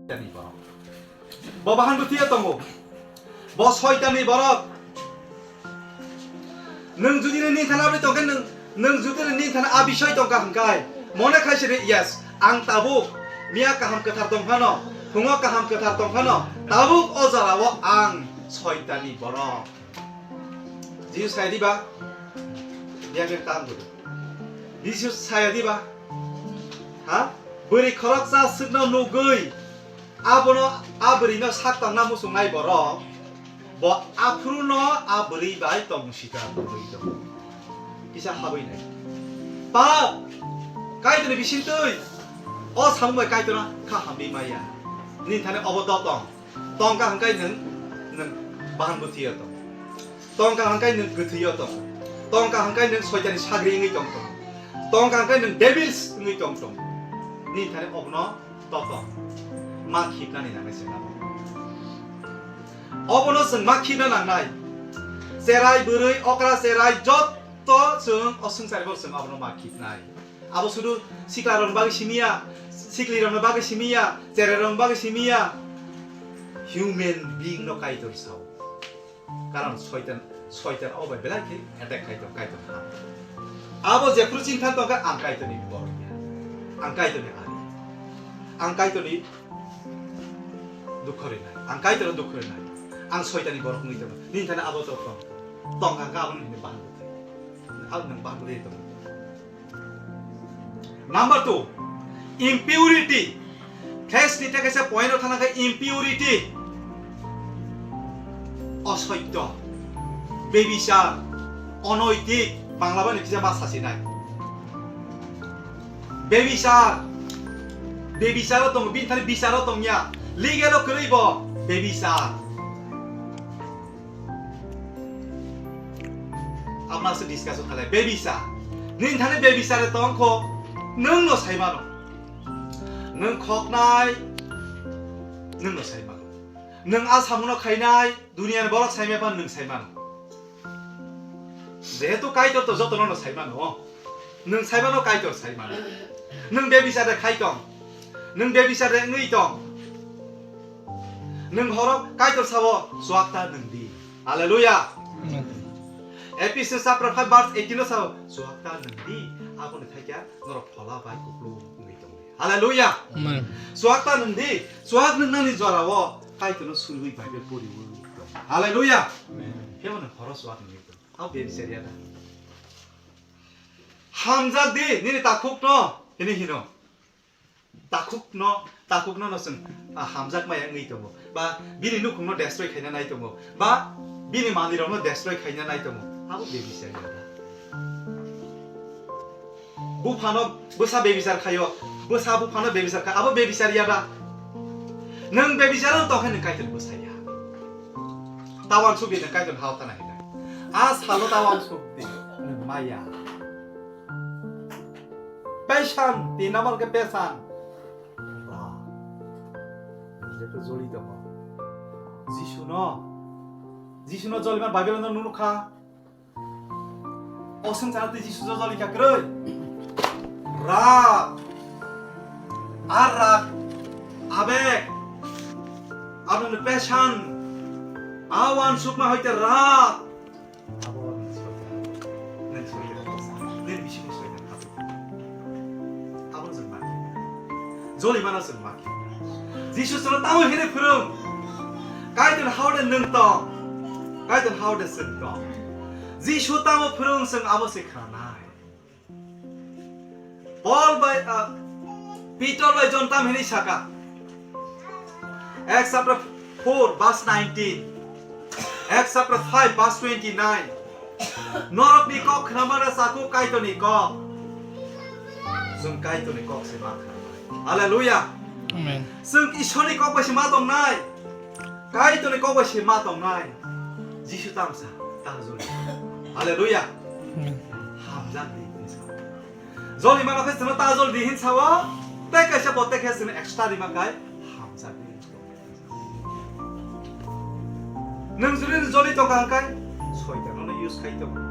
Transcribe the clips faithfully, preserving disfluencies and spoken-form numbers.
Soitanni borok. Bo bahan bwthiya tongo. Bo Soitanni borok. Nwng judi nini thana abri tongkhe nwng, nwng judi nini thana a bisoi tongkha hwnkhai, mone khai sidi, yes, ang tabuk miya kaham kwthar tongphano, phungo kaham kwthar tongphano, tabuk o jorao ang Soitanni borok. Jisu sai diba? Biya biya tam gudu. Jisu sai diba? Ha? Bwrwi khoroksa swkno nugwi abono, a bwrwino sak tangna muchungnai borok, bo aphuruno a bwrwi bai tong sika tongwi tongo. Kisa habwi nai. Pap, Kaitorni bisingtwi o samung bai Kaitorno kha hamri maya. Nini thani obo dotong. Tongkha hwnkhai nwng, nwng bahan bwthiyo tong. Tongkha hwnkhai nwng kwthwiyo tong. Tongkha hwnkhai nwng Soitanni sagri wngwi tong tong. Tongkha hwnkhai nwng devils wngwi tong tong. Nini thani obono toto. Ma khipnani nangnai se nabo. Obono chwng ma khipna nangnai. Cherai bwrwi, okra cherai, jotto chwng o swngchar bo chwng abono ma khipnai. Abo sudu siklarokni bagwi simiya, siklirokni bagwi simiya, cherairokni bagwi simiya. Human being no Kaitor sao. Karon Soitan, Soitan o bai belai khe attack khai tong, Kaitor ha. Abo jephru chintha tongkha, ang Kaitorni borok ya. Ang Kaitorni ari. Ang Kaitorni dukho rinai. Ang Kaitorno dukho rinai. Ang Soitanni borok wngwi tongo. Nini thani abo to tong. Tongkha khe abo nini bahan bwthai. Abo nwng bahan bwthai tong. Number two, impurity. Khesni tei kaisa point o thana khe impurity. Osoityo, bebichar, onoitik, Bangla bai kisa ma sasinai. Bebichar, bebichar o tong, bini thani bichar o tongya, legal o kwrwi bo, bebichar. Abna se discuss khalai, bebisa. Nini thani bebisa re tongkho, nwng no sai mano. Nwng khoknai, nwng no sai mano. Nwng a samuno khainai, duniya ni borok sai mano, nwng sai mano. Jehetu Kaitor to jotono no sai mano. Nwng sai mano, Kaitor sai mano. Nwng bebisa de khai tong. Nwng bebisa de wngwi tong. Nwng horo Kaitor sao, chuak ta nwng di. Hallelujah. Amen. Ephesians chapter five verse eighteen o sao, chuak ta nwng di, aboni thaikia norok phola bai kuplung wngwi tongdi. Hallelujah. Amen. Chuak ta nwng di, chuak nwng nani jorao Kaitorno suriwi Bible poriwi tong. Hallelujah. Amen. Khe bono horo chuak nwngwi tong. Abo bebisa ya da. Hamjak di, nini takhukno, hini hino. Takhukno, takhukno no chwng, ah, hamjak maya wngwi tongo. Ba bini nukhungno destroy khaina nai tongo. Ba bini manwirokno destroy khaina nai tongo. Abo bebisari ya da. Buphano bwsa bebisar khaio. Bwsa buphano bebisar kha. Abo bebisari ya da. Nwng bebisar wng tongkhe nwng Kaitor bwsa ya. Tawan subi nwng Kaitor hao tana hina. A salo tawan subdi nwng maya. Pesan, tin number ke pesan. Ra. Jepho joli tongo. Jisu no. Jisu no joli man Bible no nunu kha. O swngchar twi Jisu jo joli kha kwrwi. Ra. Ar ra. Abek. Aboni pesan. Awan sukma hoite ra. Abo nini soitan, nini soitan, nini bisingni soitan hapwi. Abo chwng ma khe. Joli mano chwng ma khe. Jisu chwngno tamo hwnwi phwrwng? Kaitor hao de nwng tong? Kaitor hao de chwng tong? Jisu tamo phwrwng chwng abo se khnanai. Paul bai, ah, Peter bai John tam hwnwi saka. Acts chapter four verse nineteen. Acts chapter five verse twenty-nine. Norokni kok khnamana saku Kaitorni kok. Chwng Kaitorni kok se ma khnamai. Hallelujah. Amen. Chwng Ishorni kok bai se ma tongnai. Kaitorni kok bai se ma tongnai. Jisu tamsa ta joli. Hallelujah. Amen. Hamjak di, hamjak. Joli mano khe chwngno ta joli di hin sao, tei kaisa bo tei khe chwngno extra rima kai hamjak di. Nwng juli ni joli tongkha hwnkhe soitan no use khai tongo.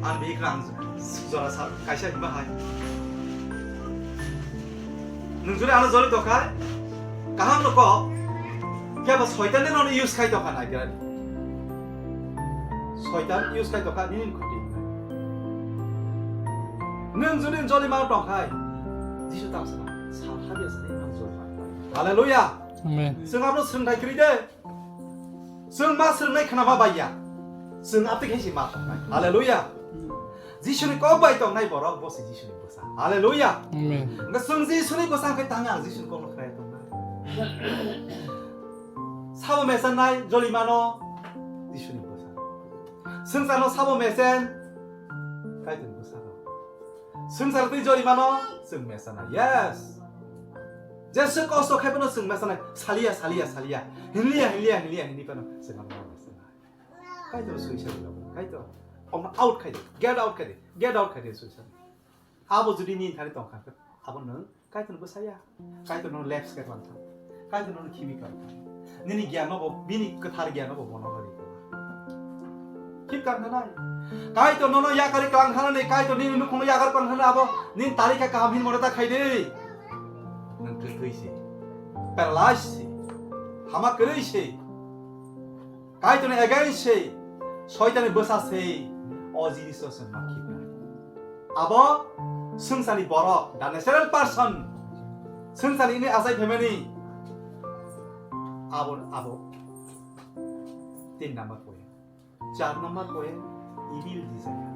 Ang bihik rang jora sa kaisa hima hai. Nwng jodi ano joli tongkha, kaham no kok, kebo soitan de nono use khai tongkha nai gerani. Soitan use khai tongkha nini khoti. Nwng jodi joli ma tongkhai, Jisu tang sana, sal habya sani nwng joli ma. Hallelujah. Amen. Chwng abo swngthai kwrwi de. Chwng ma swrwngnai khna ma bai ya. Chwng atwi khai se ma tongnai. Hallelujah. Jisuni kok bai tongnai borok bo se Jisuni bwsa. Hallelujah. Amen. Hwnkhe chwng Jisuni bwsa hwnkhe tang ang Jisuni kokno khna ya tongnai. Sabo mesenai joli mano Jisuni bwsa. Swngcharno sabo mesen Kaitorni bwsa no. Swngchar twi joli mano chwng mesenai. Yes. Jesu kosto khai phano chwng mesenai. Saliya, saliya, saliya. Hinliya, hinliya, hinliya, hinli phano chwng ano mesenai. Kaitor suisa ni lobo. Kaitor. Omno out khai di. Get out khai di. Get out khai di suisa. Abo jodi nini thani tongkha khe, abo nwng Kaitor bwsaya. Kaitor nono left side wantha. Kaitor nono khibi kha. Nini giyan no bo, bini kwthar giyan no bo bono ri kha. Khib kha nai. Kaitor nono yakari klang khana ni, Kaitor nini nukhung no yakar klang khana abo, nini tari kha kaham hin mona ta khai di. Nwng kwtwi se. Paralyze se. Hama kwrwi se. Kaitorni against se, Soitanni bwsa se, o jinis o se ma khibnai. Abo swngcharni borok, the natural person, swngcharni ini achai phaimani, abo, abo, tin number point. Char number point, evil desire.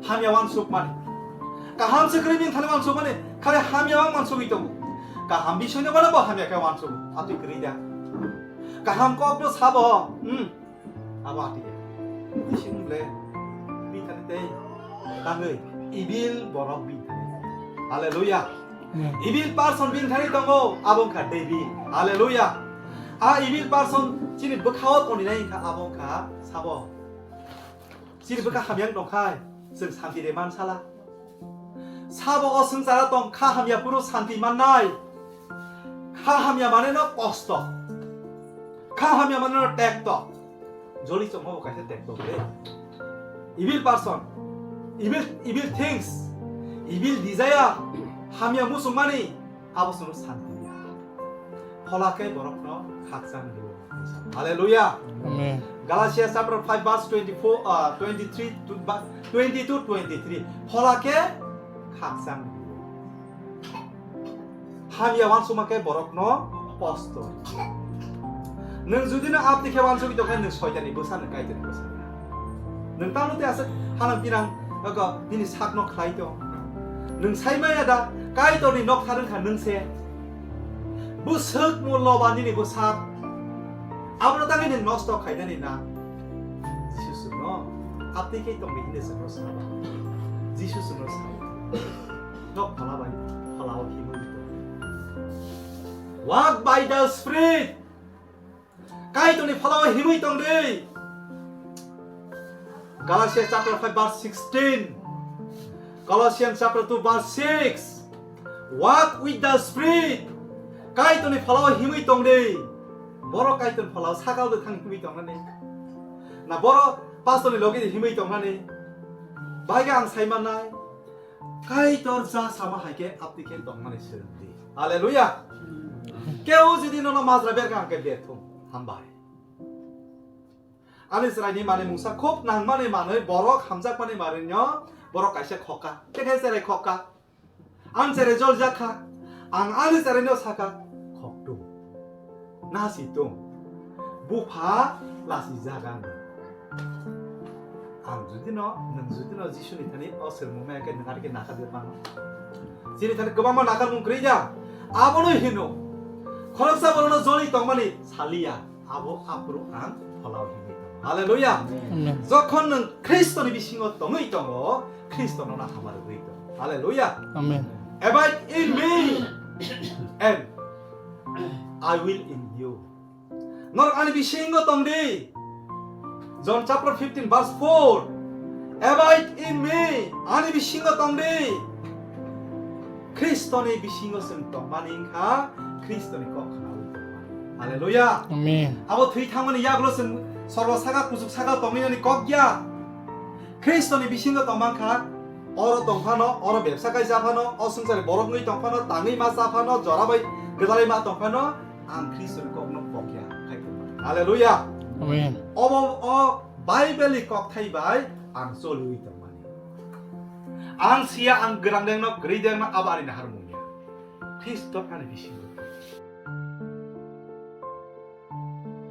Hamya wansuk mani. Kaham se kwrwi bini thani wansuk mani, khali hamya wang wansugwi tongo. Kaham bisoi no bono bo hamya khe wansuk, atwi kwrwi da. Kaham kok no sabo, hmm. Abo atike. Bising le bini thani tei tangwi evil borok bini thani. Hallelujah. Hmm. Evil person bini thani tongo, abo wngkha devil. Hallelujah. A evil person chini bwkhao toni nai wngkha, abo wngkha sabo. Chini bwkha hamya wng tongkhai, chwng santi de man sala. Sabo o swngchara tong kha hamya phuru santi mannai. Kha hamya mane no kosto. Kha hamya mane no tekto. Joli chongma bo kaisa tekto de. Evil person, evil, evil things, evil desire, hamya musukmani, abo chwngno santi ya. Phola khe borokno khakchang rwo. Hallelujah. Amen. Galatians chapter five verse twenty-four, uh, twenty-three to ba-, twenty-two, twenty-three. Phola khe khakchang rwo. Hamya wansukma khe borokno posto. Nwng jodi no abdi khe wansugwi tongkha, nwng Soitanni bwsa, nwng Kaitorni bwsa. Nwng tamo tei aswk hanang pinang, oko nini sakno khlai tong. Nwng sai maya da, Kaitorni nokthar wngkha nwng se. Bwswk mulloban nini bwsak. Abono tangwi nwng nosto khainani na. Jisu chwngno abdi khe tongdi hinwi chwngno saba. Jisu chwngno saba. Nok phala bai, phalao himwi tong. Walk by the Spirit. Kaitorni phalao himwi tong di. Galatians chapter five verse sixteen. Colossians chapter two verse six. Walk with the Spirit. Kaitorni phalao himwi tong di. Borok Kaitorni phalao sakao de thang himwi tongnani. Na borok pastorni logi de himwi tongnani. Bai khe ang sai mannai. Kaitor ja sama hai khe apni khe tongmani swrwng di. Hallelujah. Keu jodi nono majra berkha hwnkhe berthung. Hambai. Ani chwraini manwi mungsa khub nangmani manwi borok hamjakmani manwino borok kaisa khokha. Khe khe cherai khokha. Ang cherai joljak kha. Ang ani chwraino sakha, khoktung. Nasi tung. Bupha lasi jaga ang. Ang jodi no, nwng jodi no Jisuni thani o swrwngmung maya khe nwng ari khe nakar de mano. Chini thani kwbangma nakarmung kwrwi ya. Abono hino. Khoroksa borokno joli tongmani saliya. Abo aphuru ang pholao himwi tongo. Hallelujah. Amen. Jokhon nwng Khristoni bisingo tongwi tongo, Khristo nono hamari rwgwi tongo. Hallelujah. Amen. Abide in me and I will in you. Norok ani bisingo tong di. John chapter fifteen verse four. Abide in me. Ani bisingo tong di. Khristoni bisingo chwng tongmani wngkha Khristoni kok khnaui tongmani. Hallelujah. Amen. Abo thwi thangmani yagulo chwng sorgo saka kuchuk saka tongwi nani kok ya. Khristoni bisingo tongma wngkha Oro tong phano, oro bebsa khai cha phano, o swngchar borok wngwi tong phano, tangwi ma cha phano, jora bai gwdalai ma tong phano, ang Khristoni kokno pokya khai tong mani. Haleluya. Amen. Obo o Bible ni kokthai bai ang choliwi tong mani. Ang sia ang gwdang dengno, kwrwi dengno, abo ani naharmung ya. Khristo ani bisingo.